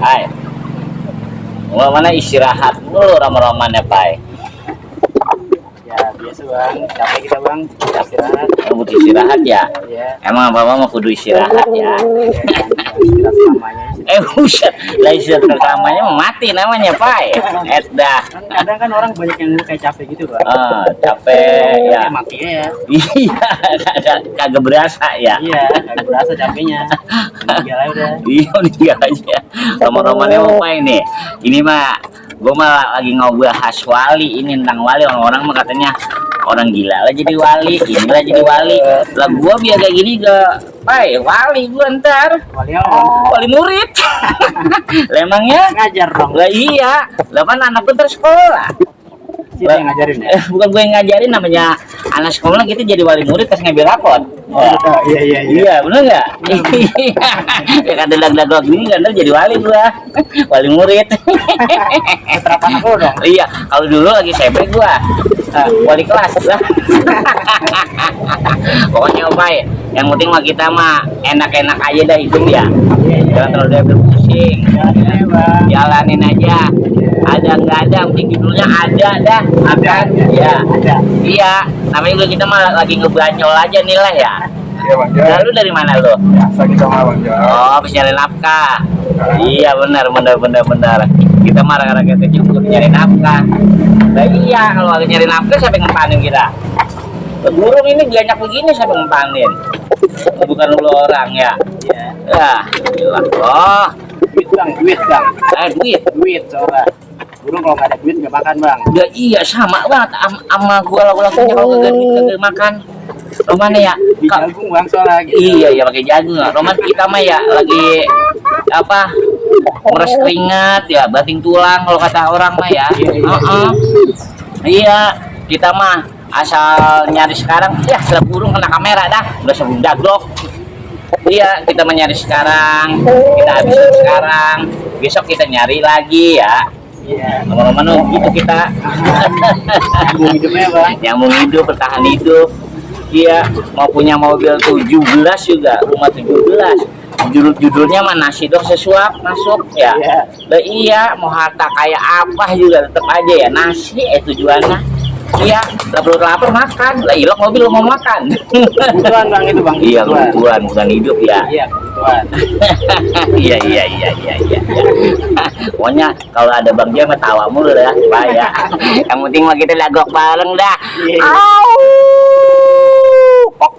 Hai. Mau mana istirahat dulu rama-ramanya, Pai. Ya biasa bang, capek kita bang, istirahat. Butuh istirahat ya? Iya. Emang Bapak mau kudu istirahat ya? Istirahat selamanya. Buset, lah istirahat rekamannya mati namanya, Pai. Dah. Kan kadang kan orang banyak yang kayak capek gitu bang. Capek ya. Mati ya. Iya, kagak berasa ya. Iya, nggak berasa capeknya. Meninggal aja udah. Iya, meninggal aja. Rama-ramanya mau apa ini? Ini mah gue mah lagi ngebahas wali ini, tentang wali. Orang-orang mah katanya orang gila lah jadi wali, inilah jadi wali. Lah gue biar kayak gini Pai, wali gue ntar. Wali apa? Wali murid. Lah emangnya Ngajar dong. lah iya, lah kan anak gue terus sekolah. Siapa yang ngajarin ya? Bukan gue yang ngajarin, namanya anak sekolah kita jadi wali murid pas ngambil rapot. Iya. Iya, bener nggak? Ya kata lag-lag gini kan jadi wali gua, wali murid. Terapan aku dong. Iya, kalau dulu lagi SMP gua wali kelas lah. Pokoknya apa ya? Yang penting mah kita mah enak-enak aja dah hidup ya. Jangan terlalu pusing. Jalanin aja. Ada nggak ada, penting judulnya ada dah. Ada. Ya. Iya. Namanya juga kita mah lagi ngebanyol aja nilai ya. Iya bang Jo. Nah, lu dari mana lu? Biasa kita mah bang Jo. Oh, habis nyari nafkah. Iya benar. Kita marah rakyat kecil butuh nyari nafkah. Nah iya, kalau lagi nyari nafkah siapa yang ngempanin kita? Burung ini banyak begini siapa yang ngempanin? Bukan lu orang ya? Iya. Ya, gila. Oh, Duit bang, duit bang. duit. Soalnya. Burung kalau nggak ada duit nggak makan bang. Ya iya sama banget sama gua lagu-lagunya kalau kagak duit kagak makan. Roman ya? Di jagung bang soalnya. Gitu. Iya pakai jagung. Roman kita mah ya lagi apa? Meres keringat ya, banting tulang kalau kata orang mah ya. Iya, kita mah asal nyari sekarang ya, seleb burung kena kamera dah, udah sebelum daglok. Iya, kita menyari sekarang, kita habisin sekarang, besok kita nyari lagi ya. Iya. Teman-teman gitu kita. Nyambung hidupnya bang. Nyambung hidup, bertahan hidup. Iya, mau punya mobil 17 juga, rumah 17. Judulnya mah nasi dok sesuap masuk ya. Lah iya, mau harta kayak apa juga tetap aja ya nasi tujuannya. Iya, lah perlu lapar makan. Lah ilok mobil mau makan. Kebutuhan bang itu bang. Iya, kebutuhan bukan hidup ya. Iya, kebutuhan. Iya. Pokoknya kalau ada Bang Jam tawa mulu dah, Pak ya. Yang penting mah kita lagok bareng dah. Au! Pok.